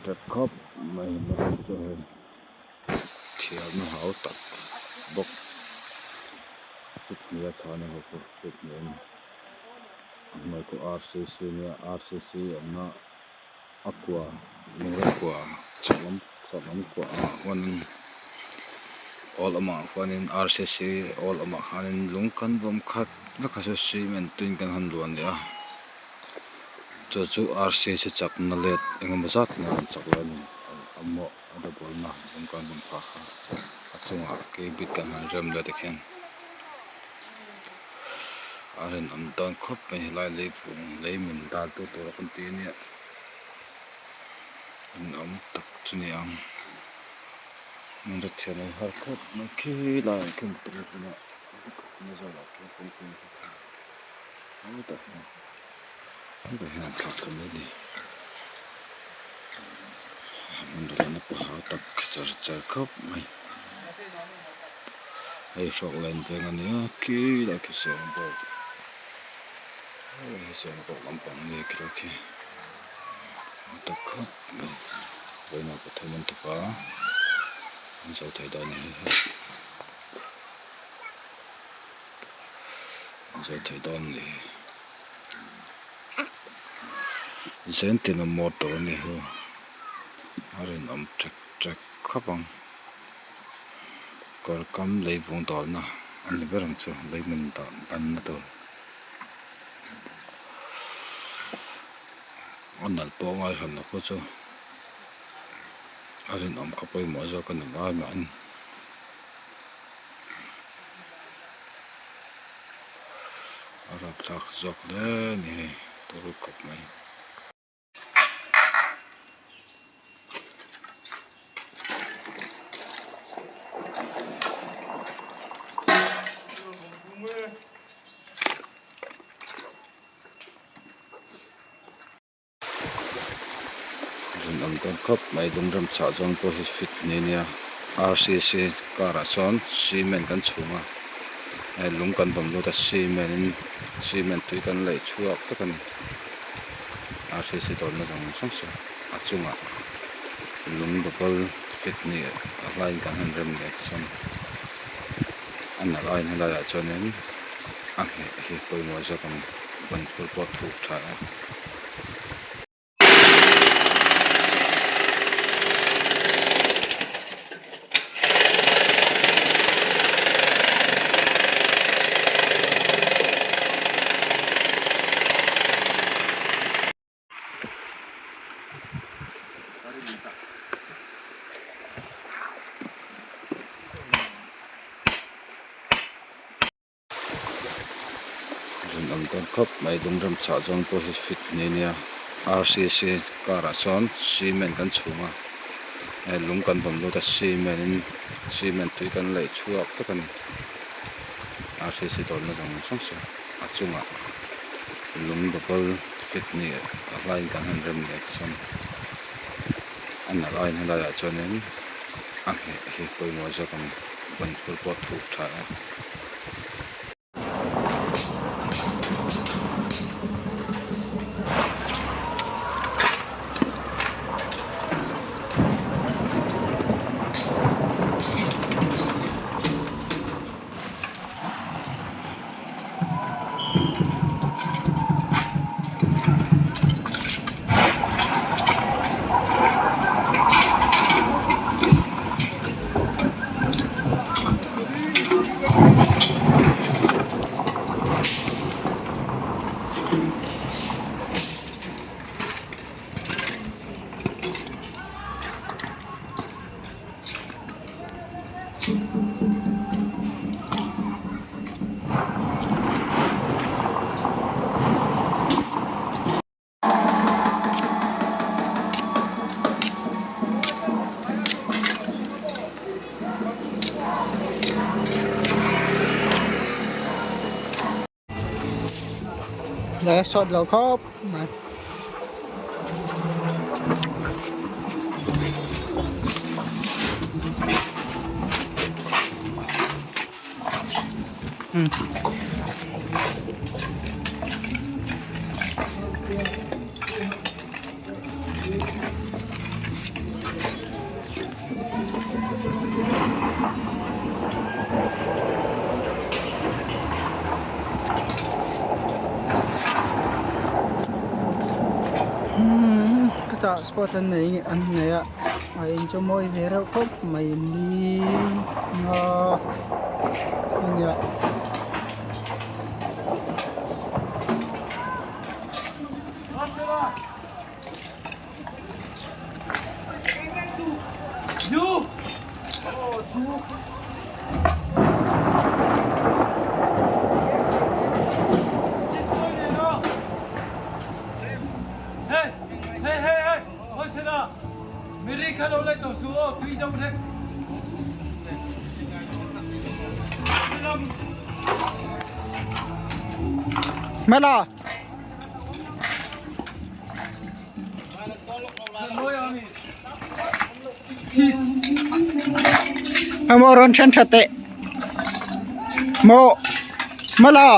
ṭek khawp mai hman chu hei thiamna hau tak bawk fit hnih a chhah a ni bawk a fit hnih a ni a hnuai pawh r c c nia r c c awmna a kua lungre kua chhak lam chhak lam kua ah khuanin awl awmah khuanin r c c awl awmah khanin lung kan vawm khat vek a chu cement tuiin kan han luan leh a chu chu r c c chakna let engemaw zat in a rawn chak lo a ni a mawh a double na lung kan vawm phah kha a chungah cubic kan han rem leh tikhian a rinawm dawn khawp mai helai leivung lei min dal tu tur a kan ti ania rinawm tak chu ni ang hriatthiam a har khawp mai khi laiah khian zawlah khian puitling hetah hian hetah hian an thlak ta mai a ni hman rilna pawh hau tak char char khawp mai hei hrawk len veng a nia khilai khi sawngbawk hei sawngbawk lampang a nia khilai khi hau tak khawp mai vawiin ah pathum an thawk a an zo thei dawn a ni hei. Zo thei dawn a ni Zentina motor a ni hi a rinawm ṭek ṭek khawp ang kawr kam leivung dawlna a ni ber ang chu leimin dah banna tur a nalh pawh a ngaihlan loh khaw chu a rinawm kha pawimawh zawk a ni lai mah in. A rapthlak zawk hle a ni hei turu khawp mai. Rinawm dawn khawp mai lungrem chhah zawng pawh hi fit ni ania r c c car ah sawn cement kan chhung a hei lung kan vawm lut a cement in cement tui kan laih chhuak vek a ni r c c dawrna zawng zawng sawn a chungah lung double fit ni a hlaiin kan han rem leh sawn a nalh aiin helai ah chuanin a ngheh hi pawimawh zawk a ni ban phur pawh a thuk tha e. Rinawm dawn khawp mai lungrem chhah zawng pawh hi fit ni ania r c c car ah sawn cement kan chhung a hei lung kan vawm lut a cement in cement tui kan laih chhuak vek a ni r c c dawrna zawng zawng sawn a chungah lung double fit ni a hlaiin kan han rem leh sawn a nalh aiin helai ah chuanin a ngheh hi pawimawh zawk a ni ban phur pawh a thuk tha e. Leh sawt lo khawp mai. Chutah sport an nei an nei a a in chu mawi ve reuh khawp mai ni nga a nia. Hmela. Emaw rawn then tha teh maw hmala.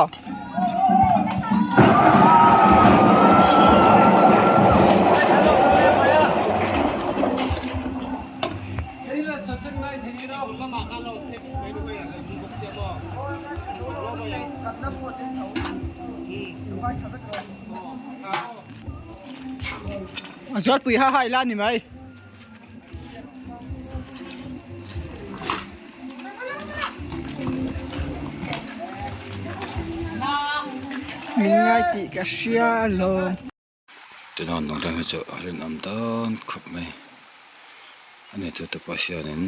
A zualpui ha ha ila ni mai. Min ngai tih ka hria alawm. Tuna nung ram hi chu a rinawm dawn khawp mai a ni chu te pawh hianin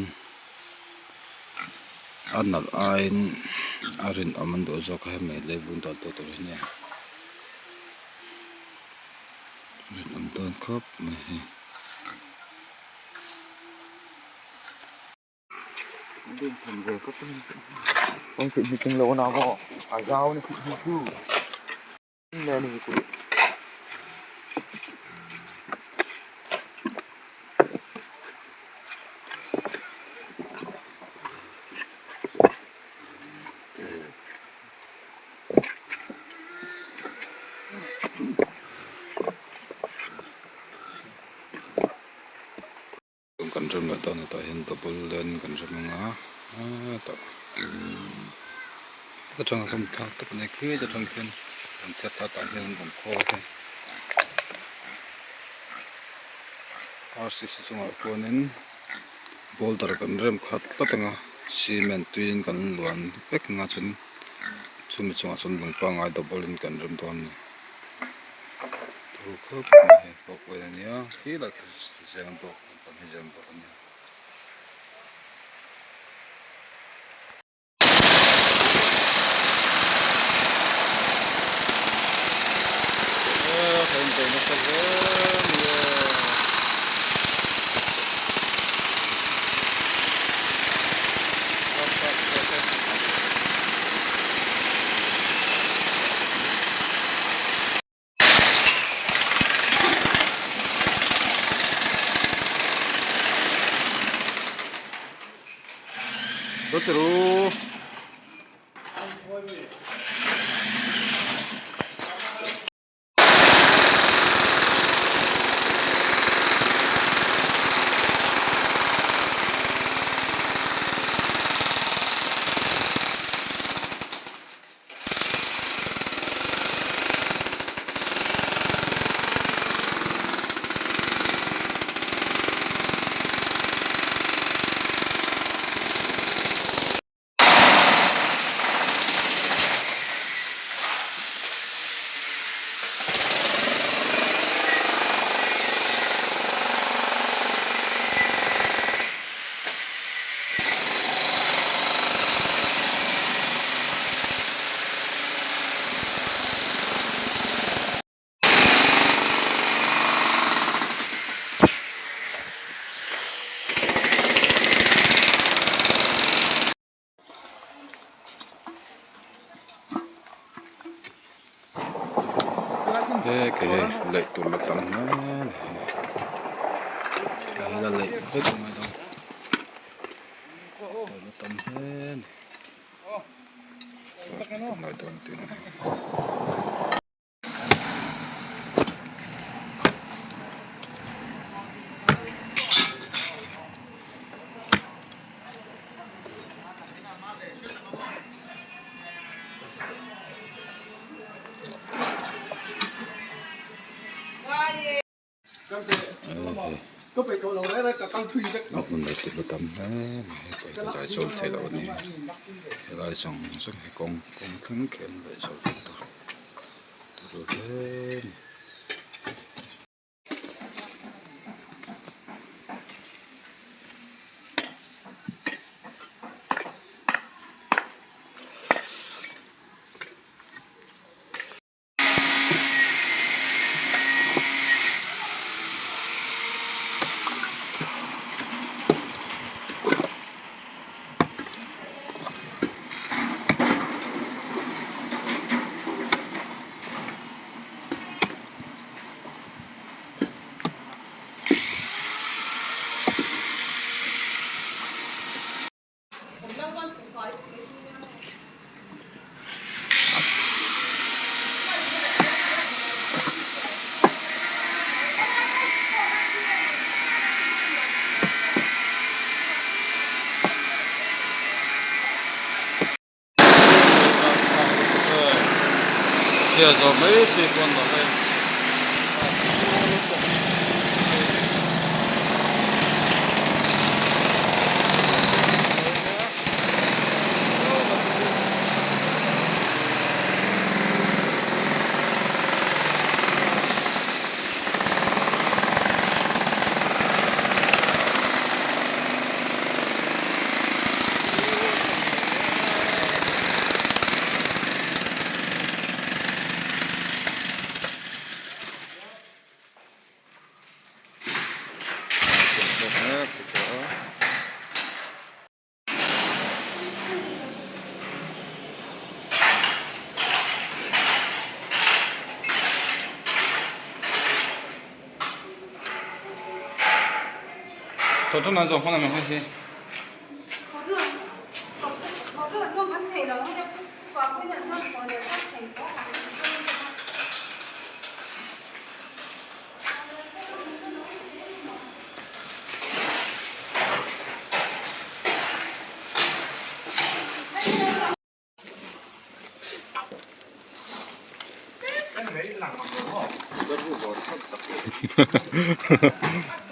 a nalh aiin a rinawm an duh zawk a hemi leivung dawlh tu tur hi nia rinawm dawn khawp mai hei. Kan rem leh dawn a tah hian double lane kan rem ang a hetah atanga kan thlak tak a ni khi atang khian kan chhiat thlak tah hian an awm khawl a rcc chungah khuanin boulder kan rem khat tlat ang a cement tuiin kan luan vek ang a chuan chumi chungah chuan lung pangngai double in kan rem dawn a ni. Thu khawp mai hei fawk vel a nia khi lah khi zem bawk lampang hi zem bawk a nia. He ke hei laih tur la tam hle a ni hei la laih vek a ngai dawn tur la tam hle a ni ngai dawn tih a ni. A hmun leh tihlu tam hle mai hei pawh hi ka zai chawl theih loh a ni helai zawng zawng hi kawng kawng thleng khian daih chho vek tawh turu hle a ni. Chhiar zawh mai chi pawn lo hei.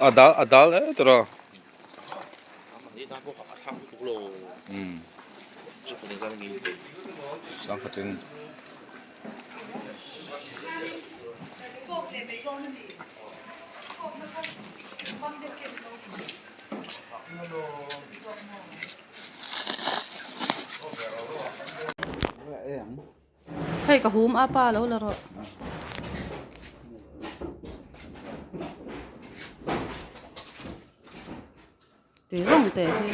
A dal a dal e tawh sangkhatin Hei ka hum a pa lo la rawh. Tui rawng teh hi.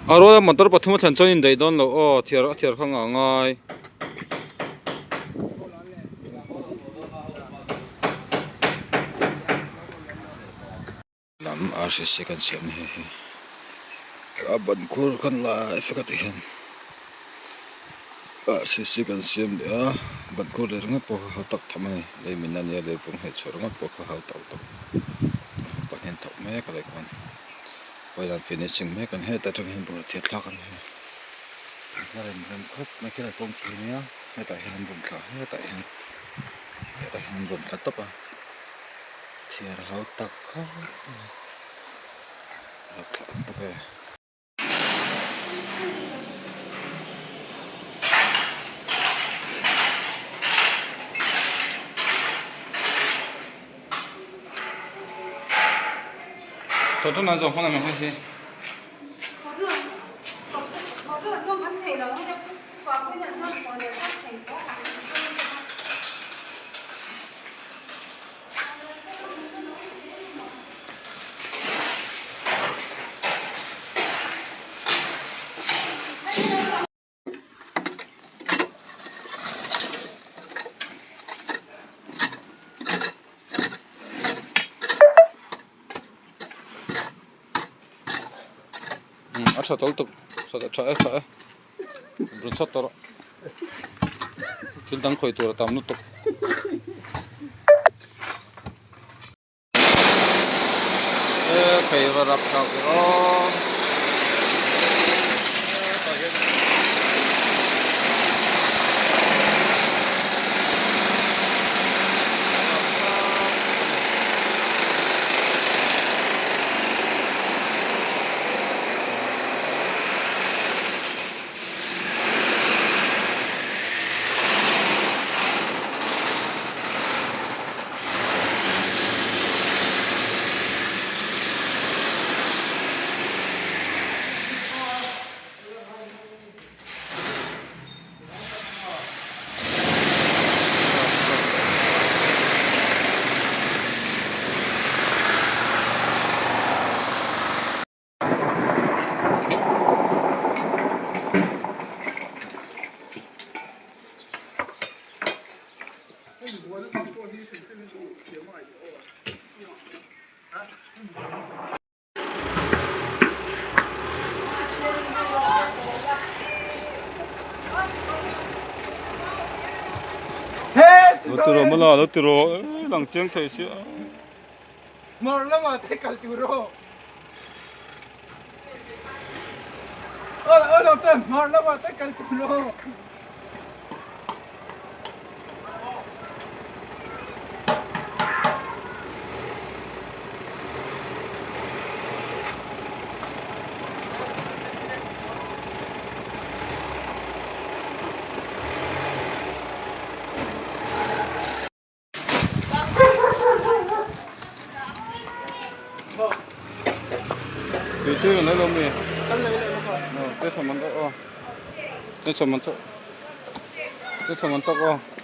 A ruala motor pathum a thlen chuan indaih dawn loh aw thiar a thiar kha ngah ngai. Lam RCC kan siam ni hei hi a ban khur kan lai fek a ti hian RCC kan siam leh a ban khur leh ringawt pawh kha hau tak tham a ni lei min ania lei vawng heh chhuah ringawt pawh kha hau tak tawp pahnih an thawk mek a lei khuan vawiin finishing mek an hetah atang hian bawlhhlawh thir thlak an ni a rem rem khawp mai khilai kawngpui ania hetah hian an rawn thlah hetah hian hetah hian an rawn thla tawp a. Chhiar hau tak khawp mai a thlak bawk e. tha tawlh tuk tha tha e tha e rawn chhuat tawh rawh thil dang khawi tur a tam lutuk. E phei va rap thlak ve aw. Lo ti rawh mawla lo ti rawh lang chiang thei sia. Hmar lamah te kal tur aw. Aw aw lo te hmar lamah te kal tur aw. Tui tui an lo mi. Te saman to aw. Te saman to. Te saman to aw.